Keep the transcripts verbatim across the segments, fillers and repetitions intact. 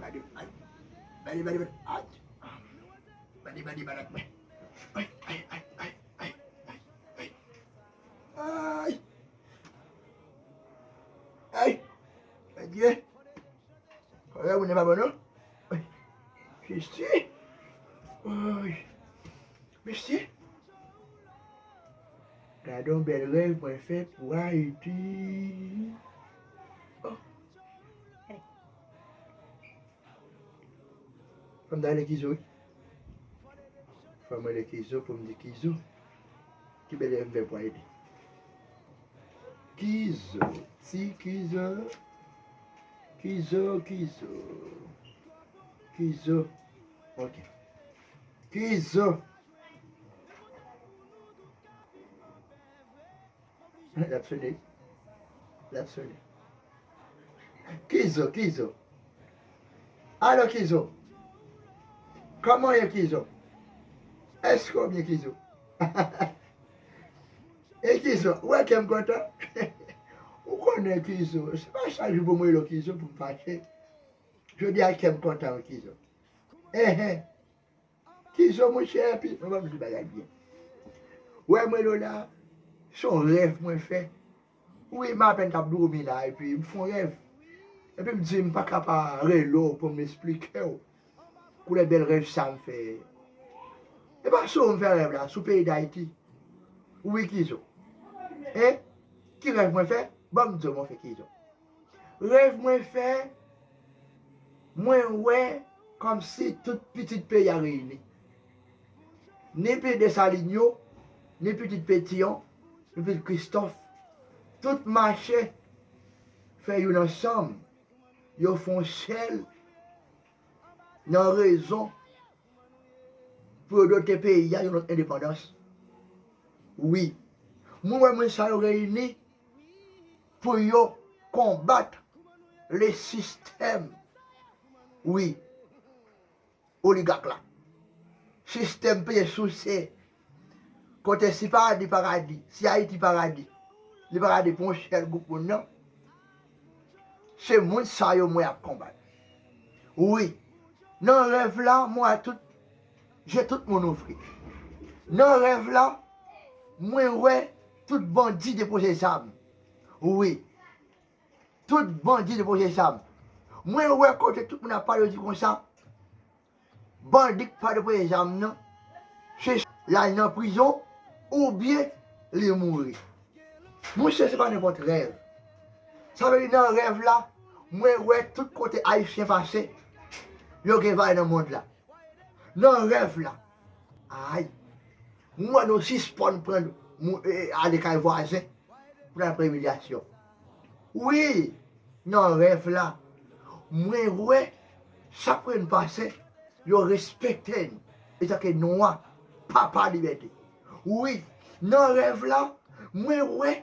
Bandi, bandi, bandi, bandi, bandi, bandi, bandi, bandi, bandi, bandi. Ay, ay, ay, ay, ay, ay, ay. Ay. Ay. Adye. Kòrèk, moun nan pa bon, non? Ay. Jezi. Ay. Mesye. Gade yon bèl rèv mwen fè pou Ayiti. Oh. Fò m ta rele Kizo, wi. Fò m rele Kizo pou m di Kizo. Ki bèl rèv m fè pou Ayiti. Kizo, ti Kizo. Kizo, Kizo. Kizo. Ok. Kizo. L ap sone. L ap sone. Kizo, Kizo. Alo, Kizo. Kòman w ye, Kizo? Èske w byen, Kizo? E Kizo, ou wè kè m kontan? Ou konnen, Kizo, se pa chak jou pou mwen rele w Kizo pou m fache. Jodi a kè m kontan, wi, Kizo. Enhen. Kizo, monchè, epi mwen pa vle di bagay byen. Wè mwen lo la, se yon rèv mwen fè. Wi, m apèn t ap dòmi la, epi m fè yon rèv. Epi m di m pa ka pa rele w pou m esplike w koulè bèl rèv sa m fè. E pa sou ou m fè rèv la, sou peyi Dayiti. Wi, Kizo. E? Ki rèv mwen fè? Ban m di w mwen fè, Kizo. Rèv mwen fè, mwen wè kòmsi tout pitit peyi a reyini. Ni pitit Desalin yo, ni pitit Petiyon, ni pitit Kristòf. Tout mache fè youn ansanm. Yo fè yon sèl nan rezon pou yo dote peyi a yon lòt endepandans. Wi. Mwen wè moun sa yo reyini pou yo konbat le sistèm, wi, oligak la. Sistèm peye souse. Kote si paradi, paradi, si Ayiti paradi, li paradi pou yon sèl gwoup moun nan. Se moun sa yo mwen ap konbat. Wi. Nan rèv la, mwen wè tout, je tout moun ouvri. Nan rèv la, mwen wè tout bandi depoze zam. Wi. Tout bandi depoze zam. Mwen wè kote tout moun ap pale, yo di konsa, bandi k pa depoze zam nan, se l al nan prizon oubyen li mouri. Monchè, se pa nenpòt rèv. Sa vle di nan rèv la, mwen wè tout kote Ayisyen pase, yo gen valè nan mond la. Nan rèv la, ay, mwen wè nou sispann pran moun, e, ale kay vwazen pou n al pran imilyasyon. Wi, nan rèv la, mwen wè chak kote n pase, yo respekte n antanke nwa, papa libète. Wi, nan rèv la, mwen wè,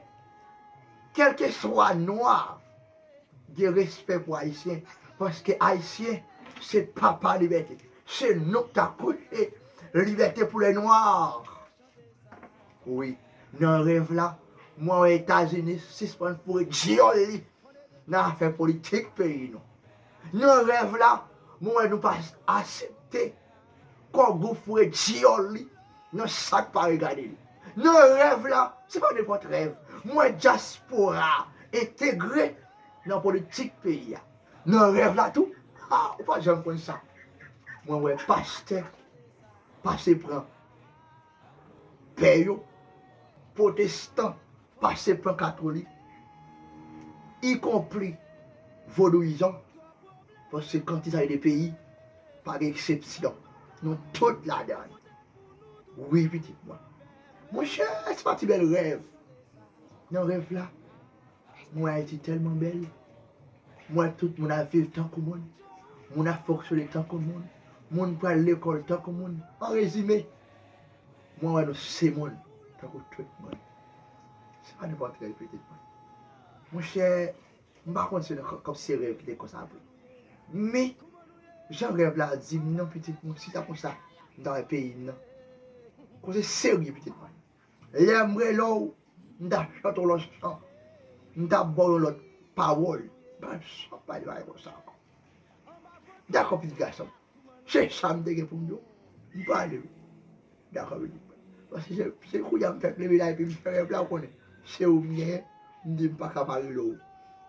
kèlkeswa nwa, gen respè pou Ayisyen, paske Ayisyen se papa libète. Se nou k ta kouche libète pou lè nwa. Wi, nan rèv la, mwen wè Etazini sispann foure dyòl li nan afè politik peyi nou. Nan rèv la, mwen wè nou pa aksepte kògou foure dyòl li nan sa k pa regade li. Nan rèv la, se pa nenpòt rèv. Mwen wè dyaspora entegre nan politik peyi a. Nan rèv la tou, ha, ou pa janm konn sa. Mwen wè pastè pase pran pè yo, pwotestan pase pran katolik, ikonpri vodouyizan, paske kantiz sa yo de peyi, pa gen eksepsyon. Nou tout ladan. Wi, pitit mwen. Monchè, se pa ti bèl rèv. Nan rèv la, mwen wè Ayiti tèlman bèl. Mwen wè tout moun ap viv tankou moun. Moun ap fonksyone tankou moun. Moun pral lekòl tankou moun. An rezime, mwen wè nou se moun tankou tout moun. Se pa nenpòt rèv, pitit mwen. Monchè, m pa konn si nan kòm se rèv ki te konsa vre. Men, jan rèv la di m nan, pitit mwen, si ta konsa, m ta wè peyi m nan. Koze serye, pitit mwen. Lè m rele w, m ta chante w lòt chan. M ta ba w yon lòt pawòl. M pa janm pale bagay konsa ankò. Dakò, pitit gason. Se sa m te gen pou m di w. M pale wi. Dakò, pitit mwen. Paske se, se kounye a m fèk leve la epi m fè rèv la, ou konnen. Se ou m genyen, m di m pa ka pa rele w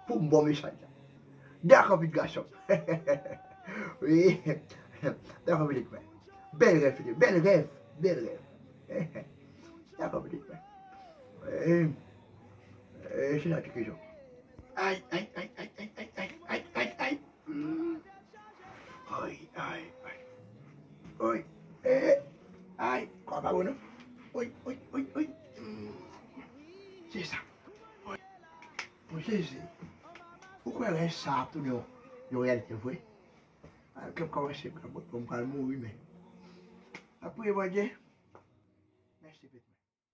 pou m ba w mesaj la. Dakò, pitit gason. Wi. Dakò, pitit mwen. Bèl rèv, pitit. Bèl rèv. Bèl rèv. Dakò, pitit mwen. E, e, se sa ti kizon. Ay, ay, ay, ay. Mm. Oy, ay, ay. Oy, eh, ay, kò pa bon non. Oy, oy, oy, oy. Mm. Se sa. Oy. Bon, Jezi. Ou kwè rèv sa ap tounen yon, yon reyalite vre? A, ke m kòmanse, ke m, ke m pral mouri, men. Apre, Bondye,